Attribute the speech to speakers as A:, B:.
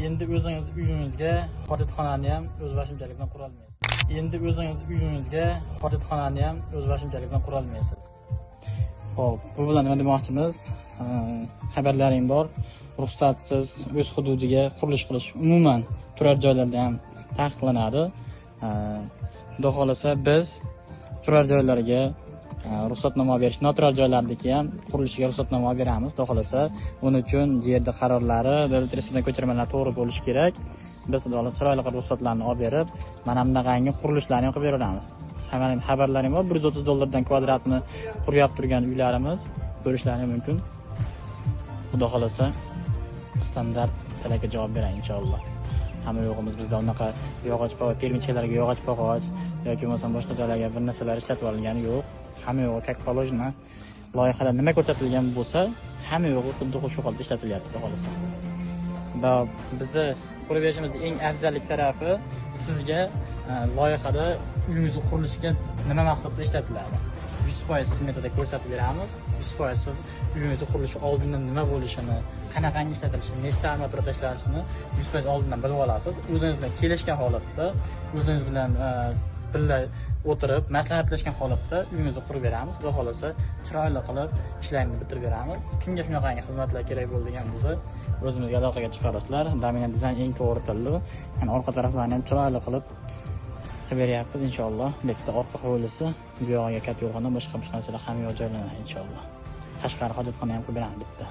A: Endi o'zingiz uyingizga hojatxonani ham o'z boshimchalik bilan qura olmaysiz. Endi o'zingiz uyingizga hojatxonani ham o'z boshimchalik bilan qura olmaysiz. Xo'p, bu bilan nima demoqchimiz? Xabarlaring bor, ruxsatsiz o'z hududiga qurilish qilish umuman turar joylarda ham taqiqlanadi. Xudo xohlasa biz turar joylarga ruxsatnoma berish, noturar joylardagi ham qurilishiga ruxsatnoma beramiz. Xudo xohlasa, buning uchun yerda qarorlari, davlat reyestridan ko'chirmalar to'g'ri bo'lishi kerak. Biz xudo xohlasa chiroyli qilib ruxsatlarni olib berib, mana bunaqangi qurilishlarni ham qilib beraveramiz. Xabarlaring bor, $130 dan kvadratni quryapti turgan uylarimiz ko'rishlari mumkin. Xudo xohlasa standart talabga javob beradi inshaalloh. Hamma yo'g'imiz bizda unaqa yog'och termichkalarga yog'och pog'och yoki bo'lmasam boshqa joylarga bir narsalar ishlatib olingani yo'q. Hamma yo'g'i как положено. Loyihada nima ko'rsatilgan bo'lsa, hamma yo'g'i xuddi shu holda ishlatilyapti, xudo xohlasa. Va bizni qurib berishimizning eng afzallik tarafi sizga loyihada uyingizni qurilishiga nima maqsadda ishlatiladi. 100% smetada ko'rsatib beramiz. 100% siz uyingizni qurilishi oldindan nima bo'lishini, qanaqangi ishlatilishini, nechta armatura tashlanishini 100% oldindan bilib olasiz. O'zingiz bilan kelishgan holatda, o'zingiz bilan birga o'tirib, maslahatlashgan holatda uyingizni qurib beramiz. Xudo xohlasa chiroyli qilib ishlarni bitirib beramiz. Kimga shunaqangi xizmatlar kerak bo'lgan bo'lsa, o'zimizga aloqaga chiqarasizlar. Dominant dizayn eng to'g'ri tanlov. Ya'ni orqa taraflarini ham chiroyli qilib qilib beryapmiz inshaalloh. Bu yerda orqa hovlisi, bu yog'iga katta yo'lxona, boshqa narsalar hamma yoq joylanadi inshaalloh. Tashqari hojatxona ham qilib beramiz bitta.